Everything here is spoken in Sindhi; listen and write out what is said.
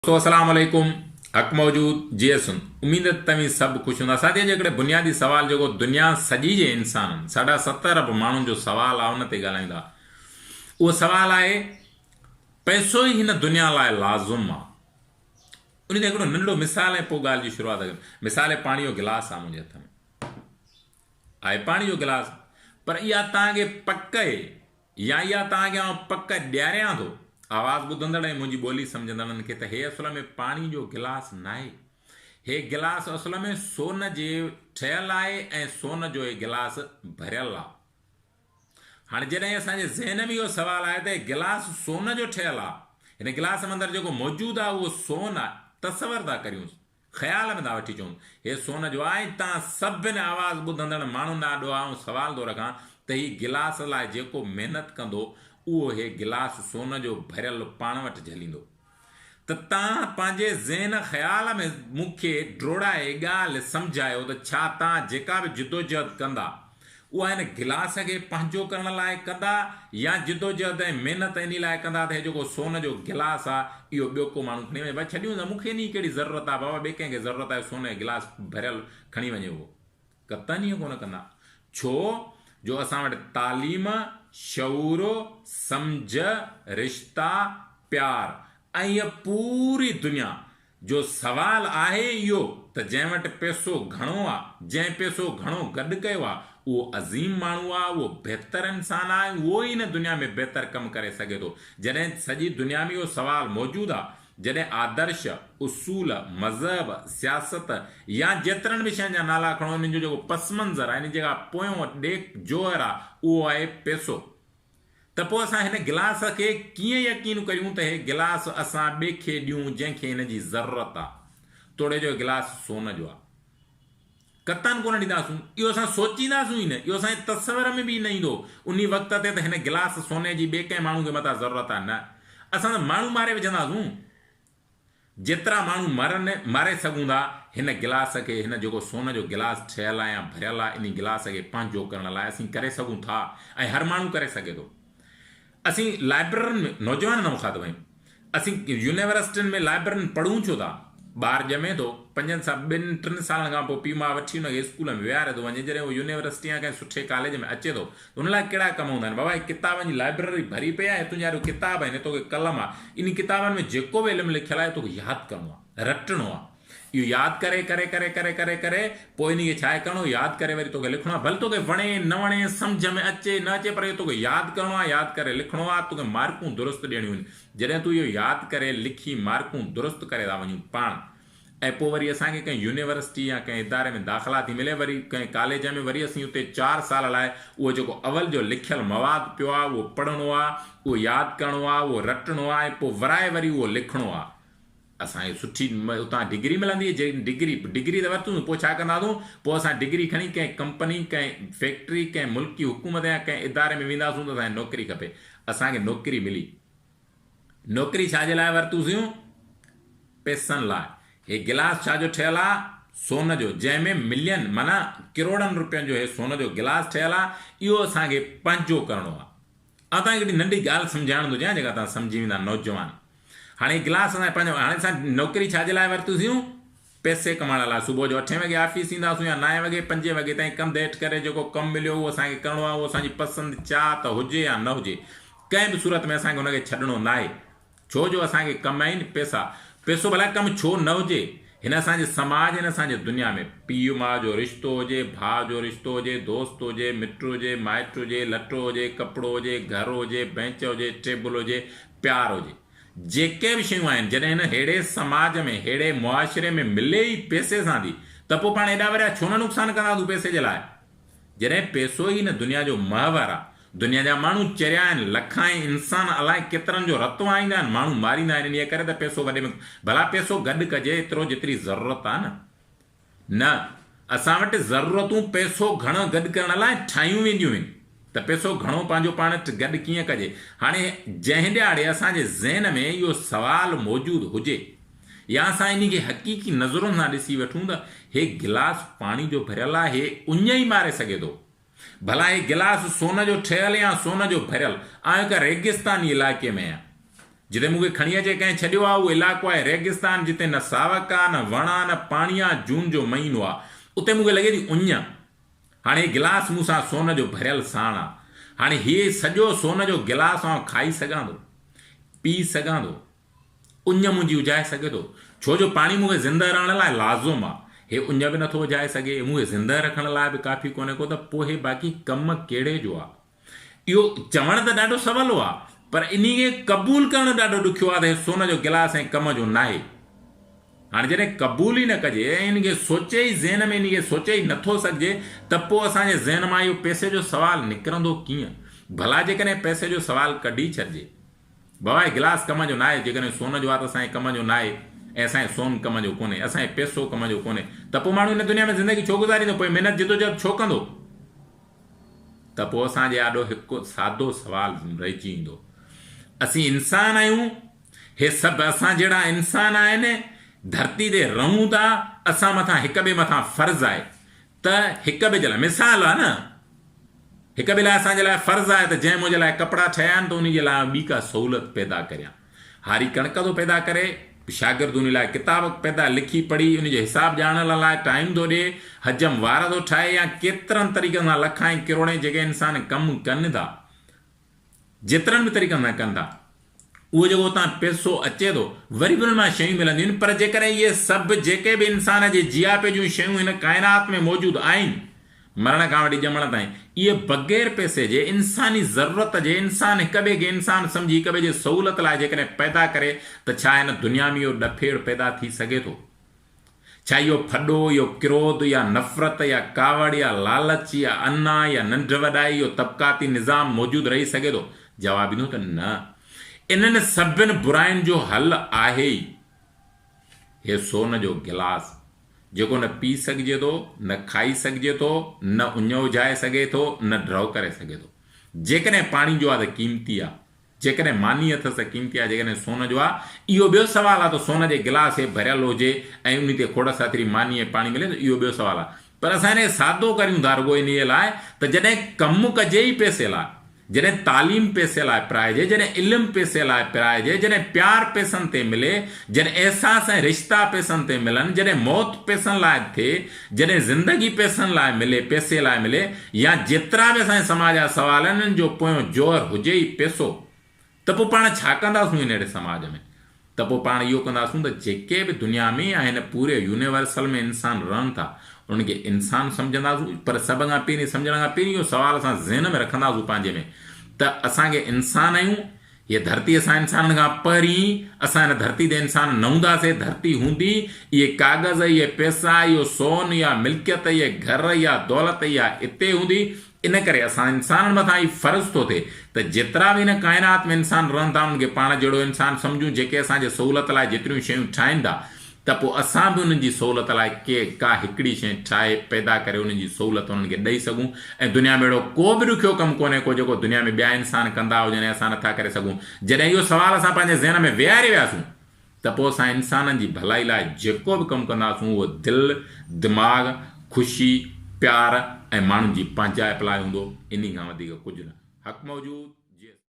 دوستو اسلام عليڪم حق موجود جي سن اميد ته توهين سڀ خوش هوندا ساٿي اڄ هڪڙي بنيادي سوال جيڪو دنيا سڄي جي انسانن ساڍا ست ارب ماڻهن جو سوال آهي ان تي ڳالهايون ٿا اهو سوال آهي پئسو ئي هن دنيا لاء لازم آهي ان جو هڪڙو ننڍڙو مثال ۽ پوء ڳالهه جي شروعات ڪريون مثال پاڻي جو گلاس آهي منهنجي هٿ ۾ آهي پاڻي جو گلاس پر اها توهان کي پڪ آهي يا اها توهان کي آئون پڪ ڏياريان ٿو، آواز ٻڌندڙ ۽ منهنجي ٻولي سمجهندڙن کي ته هي اصل ۾ پاڻي جو گلاس ناهي. هي گلاس اصل ۾ سون جي ٺهيل آهي ۽ سون جو هي گلاس ڀريل آ. هاڻي جڏهن اسان جي ذهن ۾ اهو سوال آيو ته هي گلاس سون جو ٺهيل آ، هن گلاس ۾ اندر جيڪو موجود آ اهو سون آ، تصور ٿا ڪريونس. خيال ۾ ٿا وٺي چئون، هي سون جو آهي ۽ تان سڀن آواز ٻڌندڙ ماڻهن آڏو آئون سوال ٿو رکان ته هي گلاس لاء جيڪو محنت ڪندو اهو هي گلاس سون جو ڀريل پاڻ وٽ جهليندو ته تان پنهنجي ذهن خيال ۾ مون کي ڊوڙائي ڳالهه سمجهايو ته ڇا تان جيڪا به جدوجهد ڪندا اها هن گلاس کي پنهنجو ڪرڻ لاء ڪندا يا جدوجهد ۽ محنت انهي لاء ڪندا ته هي جيڪو سون جو گلاس آ اهو ٻيو ڪو ماڻهو کڻي وڃي. ڀاء ڇڏيون ته مون کي انهي جي ڪهڙي ضرورت آ بابا ٻئي ڪنهن کي ضرورت آهي سون جو گلاس ڀريل کڻي وڃي اهو قطعاً ائين ڪونه ڪندا ڇو جو اسان وٽ تعليم، شعور، سمجهه، رشتا، پيار ۽ هيء پوري دنيا جو سوال آهي اهو ته جنهن وٽ پئسو گهڻو آ، جنهن پئسو گهڻو گڏ ڪيو آ، اهو عظيم ماڻهو آ، اهو بهتر انسان آ ۽ اهو ئي هن دنيا ۾ بهتر ڪم ڪري سگهي ٿو. جڏهن سڄي دنيا ۾ اهو سوال موجود آ، جڏهن آدرش، اصول، مذهب، سياست يا جيترن به شين جا نالا کڻو انهن جو جيڪو پس منظر آ، انهن جي جيڪا پويون ڏيک جوهر آ، اهو آهي پئسو. ته پوء اسان هن گلاس کي ڪيئن يقين ڪريون ته هي گلاس اسان ٻئي کي ڏيون جنهن کي هن جي ضرورت آ، توڙي جو هي گلاس سون جو آ. قطعاً ڪونه ڏينداسون. اهو اسان سوچينداسون ئي نه. اهو اسان جي تصور ۾ به نه ايندو انهي وقت تي ته هن گلاس سوني جي ٻئي ڪنهن ماڻهو کي متان ضرورت آ. نه. اسان ته ماڻهو ماري وجهنداسون. جيترا ماڻهو مرن، ماري سگهون ٿا، هن گلاس کي، هن جيڪو سون جو گلاس ٺهيل آهي يا ڀريل آهي، انهي گلاس کي پنهنجو ڪرڻ لاء اسين ڪري سگهون ٿا ۽ هر ماڻهو ڪري سگهي ٿو. اسين لائبررين ۾، نوجوانن سان مخاطب آهيون، اسين يونيورسٽين ۾ لائبررين ۾ پڙهون ڇو ٿا؟ ٻار ڄمي ٿو، پنجن سال، ٻن ٽن سالن کان پوء پيء ماء وٺي ان کي اسڪول ۾ ويهاري ٿو وڃي، جڏهن هو يونيورسٽي يا ڪنهن سٺي ڪاليج ۾ اچي ٿو ان لاء ڪهڙا ڪم هوندا آهن؟ بابا هي ڪتابن جي لائبرري ڀري پئي آهي، تنهنجا اهڙو ڪتاب آهن، هي توکي قلم آهي، انهي ڪتابن ۾ جيڪو به علم لکيل آهي توکي ياد ڪرڻو آهي، رٽڻو آهي. اهو ياد ڪري ڪري ڪري ڪري ڪري ڪري پوء انهي کي ڇا آهي ڪرڻو، ياد ڪري وري توکي لکڻو آهي، ڀل توکي وڻي نه وڻي، سمجهه ۾ اچي نه اچي پر اهو توکي ياد ڪرڻو آهي، ياد ڪري لکڻو آهي، توکي مارڪون درست ڏيڻيون آهن. جڏهن تون اهو ياد ڪري لکي مارڪون درست ڪري ٿا وڃون پاڻ ۽ پوء وري اسان کي ڪنهن يونيورسٽي يا ڪنهن اداري ۾ داخلا ٿي ملي وري ڪنهن ڪاليج ۾ وري اسين اتي چار سال لاء اهو جيڪو اول جو لکيل مواد پيو آهي اهو پڙهڻو آهي اهو ياد ڪرڻو آهي اهو رٽڻو آهي ۽ پوء ورائي وري اهو لکڻو آهي اسان کي سٺي اتان ڊگري ملندي جي ڊگري ڊگري ته ورتوسين پوء ڇا ڪنداسون پوء اسان ڊگري کڻي ڪنهن ڪمپني ڪنهن فيڪٽري ڪنهن ملڪي حڪومت يا ڪنهن اداري ۾ وينداسون ته اسان کي نوڪري کپي اسان کي نوڪري ملي نوڪري ڇا جي لاء ورتوسيون؟ پئسن لاء. هي گلاس ڇا جو ٺهيل آ؟ سون جو، جنهن ۾ ملين معنيٰ ڪروڙن روپين جو هي سون جو گلاس ٺهيل آ، اهو اسان کي پنهنجو ڪرڻو آ. آئون توهان کي هڪڙي ننڍي ڳالهه سمجهائڻ ٿو چاهيان جيڪا توهان سمجهي ويندا نوجوان. هاڻي هي گلاس اسان کي پنهنجو هاڻي اسان نوڪري ڇا جي لاء ورتوسيون؟ پئسي ڪمائڻ لاء صبح جو اٺين وڳي آفيس اينداسون يا نائين وڳي پنجين وڳي تائين ڪنڌ هيٺ ڪري جيڪو ڪم مليو اهو اسان کي ڪرڻو آهي اهو اسان جي پسند چاهت هجي يا نه هجي ڪنهن به صورت ۾ اسان کي ان کي ڇڏڻو ناهي ڇو جو اسان کي ڪم آهن پئسا پئسو ڀلا ڪم ڇو نه هجي هن اسان جي سماج هن اسان جي دنيا ۾ پيء ماء جو رشتو هجي ڀاء جو رشتو هجي دوست هجي مٽ هجي مائٽ هجي لٽو هجي ڪپڙو هجي گهر هجي بئنچ هجي ٽيبل هجي پيار هجي جيڪي به شيون آهن، جڏهن هن ههڙي سماج ۾، ههڙي معاشري ۾ ملي ئي پئسي سان ٿي ته پوء پاڻ ايڏا وريا ڇو نه نقصان ڪنداسون پئسي جي لاء؟ جڏهن پئسو ئي هن دنيا جو محور آ، دنيا جا ماڻهو چريا آهن، لکائين انسان الائي ڪيترن جو رت وهائيندا آهن، ماڻهو ماريندا آهن انهيء ڪري ته پئسو وڏي ۾ ڀلا پئسو گڏ ڪجي ايترو جيتري ضرورت آ نه. نه، اسان وٽ ضرورتون پئسو گهڻو گڏ ڪرڻ لاء ٺاهيون وينديون هن ته پئسو گهڻو پنهنجو پاڻ وٽ گڏ ڪيئن ڪجي. هاڻي جنهن ڏهاڙي اسان جي ذهن ۾ اهو سوال موجود هجي يا اسان انهي کي حقيقي نظرن سان ڏسي وٺون ته هي گلاس پاڻي جو ڀريل آهي، هي اڃ ئي ماري سگهي ٿو. ڀلا هي گلاس سون جو ٺهيل يا سون جو ڀريل؟ آئون هڪ ريگستاني علائقي ۾ آهيان. جتي مون کي کڻي اچي ڪنهن ڇڏيو آ، اهو علائقو آهي ريگستان، جتي نه ساوڪ آ، نه وڻ آ، نه پاڻي آ، جون جو مهينو آ، اتي مون کي لڳي ٿي اڃ. هاڻي هي گلاس مون سان سون جو ڀريل ساڻ آ. هاڻي هي سڄو سون جو گلاس آئون کائي سگهان ٿو، پي سگهان ٿو، اڃ منهنجي اجهائي سگهي ٿو، ڇو جو پاڻي مون کي زنده رهڻ لاء لازم آ. هي اڃ به نٿو اجهائي سگهي، هي مون کي زنده رکڻ لاء به ڪافي ڪونهي ڪو ته پوء هي باقي ڪم ڪهڙي جو آ؟ اهو چوڻ ته ڏاڍو سولو آ پر انهي کي قبول ڪرڻ ڏاڍو ڏکيو آ ته هي سون جو گلاس ۽ ڪم جو ناهي. هاڻي جڏهن قبول ئي نه ڪجي ۽ ان کي سوچي ئي ذهن ۾ انهي کي سوچي ئي نٿو سگهجي ته پوء اسان جي ذهن مان اهو پئسي جو سوال نڪرندو ڪيئن؟ ڀلا جيڪڏهن پئسي جو سوال ڪڍي ڇڏجي. بابا هي گلاس ڪم جو ناهي جيڪڏهن سون جو آ ته اسان جي ڪم جو ناهي ۽ اسان جي سون ڪم جو ڪونهي اسان جي پئسو ڪم جو ڪونهي ته پوء ماڻهو هن دنيا ۾ زندگي ڇو گذاريندو پوء محنت جدوجهد ڇو ڪندو؟ ته پوء اسان جي آڏو هڪ سادو سوال رهجي ايندو. اسين انسان آهيون، هي سڀ اسان جهڙا انسان آهن، ڌرتي تي رهون ٿا، اسان مٿان هڪ ٻئي مٿان فرض آهي ته هڪ ٻئي جي لاء، مثال آهي نه، هڪ ٻئي لاء اسان جي لاء فرض آهي ته جنهن منهنجي لاء ڪپڙا ٺهيا آهن ته انهي جي لاء آئون ٻي ڪا سهولت پيدا ڪريان. هاري ڪڻڪ ٿو پيدا ڪري، شاگرد ان لاء ڪتاب پيدا لکي پڙهي ان جو حساب ڄاڻڻ لاء ٽائيم ٿو ڏئي، حجم وار ٿو ٺاهي يا ڪيترن طريقن سان لکان ۽ ڪروڙين جيڪي انسان ڪم ڪن ٿا، جيترن به طريقن سان ڪن ٿا، اهو جيڪو اتان پئسو اچي ٿو، وري به انهن مان شيون ملنديون آهن، پر جيڪڏهن اهي سڀ جيڪي به انسان جي جياپي جون شيون هن ڪائنات ۾ موجود آهن، مرڻ کان وٺي ڄمڻ تائين، اهي بغير پئسي جي، انساني ضرورت جي، انسان هڪ ٻئي کي انسان سمجهي هڪ ٻئي جي سهولت لاء جيڪڏهن پيدا ڪري ته ڇا هن دنيا ۾ اهو ڏڦيڙ پيدا ٿي سگهي ٿو؟ ڇا اهو ڦڏو، اهو ڪروڌ يا نفرت يا ڪاوڙ يا لالچ يا انا يا ننڍ وڏائي اهو طبقاتي نظام موجود رهي سگهي ٿو؟ جواب ايندو ته نه. انهن سڀن براين جو حل آهي ئي هي سون جو گلاس، جيڪو نه پي سگهجي ٿو، نه کائي سگهجي ٿو، نه اڃ اجهائي سگهي ٿو، نه ڍؤ ڪري سگهي ٿو. جيڪڏهن پاڻي جو آ ته قيمتي آ، جيڪڏهن ماني اٿس ته قيمتي آ، جيڪڏهن سون جو آ، اهو ٻيو سوال آ ته سون جي گلاس هي ڀريل هجي ۽ انهي تي کوڙ ساٿري ماني ۽ پاڻي ملي ته اهو ٻيو سوال آ. پر اسان ان کي سادو ڪريون ٿا رڳو انهيء لاء ته جڏهن ڪم ڪجي ئي پئسي لاء، جڏهن تعليم پئسي لاء پرائجي، جڏهن علم پئسي لاء پرائجي، جڏهن پيار پئسن تي ملي، جڏهن احساس ۽ رشتا پئسن تي ملن، جڏهن موت پئسن لاء ٿئي، جڏهن زندگي پئسن لاء ملي، پئسي لاء ملي، يا جيترا به اسان جي سماج جا سوال آهن انهن جو پويون جوهر هجي ئي پئسو ته پوء پاڻ ڇا ڪنداسون هن اهڙي سماج ۾؟ ته پوء پاڻ اهو ڪنداسون ته جيڪي به دنيا ۾ يا هن پوري يونيورسل ۾ انسان رهن ٿا انهن کي انسان سمجهنداسون پر سڀ کان پهرين سمجهڻ کان پهرين اهو سوال اسان ذهن ۾ رکنداسون پنهنجي ۾ ته اسان کي انسان آهيون هيء ڌرتي اسان انسانن کان پهرين اسان هن ڌرتي تي انسان نه هونداسي ڌرتي هوندي اهي ڪاغذ اهي پئسا اهو سون اها ملڪيت اهي گهر اها دولت اها اتي هوندي ان ڪري اسان انسانن مٿان هي فرض ٿو ٿئي ته جيترا به هن ڪائنات ۾ انسان رهن ٿا انهن کي پاڻ جهڙو انسان سمجهون جيڪي اسان جي سهولت لاء جيتريون شيون ٺاهين ٿا ته پوء اسان به انهن جي سهولت لاء ڪي ڪا هڪڙي شيء ٺاهي پيدا ڪري انهن جي سهولت انهن کي ڏئي سگهون ۽ دنيا ۾ اهڙو ڪو به ڏکيو ڪم ڪونهي ڪو جيڪو دنيا ۾ ٻيا انسان ڪندا هجن ۽ اسان نٿا ڪري سگهون جڏهن اهو سوال اسان پنهنجي ذهن ۾ ويهاري وياسون ته پوء اسان انسانن جي ڀلائي لاء جيڪو به ڪم ڪنداسون اهو دل، دماغ، خوشي، پيار ۽ ماڻهن جي پنهنجائپ لاء هوندو، انهي کان وڌيڪ ڪجهه نه. حق موجود.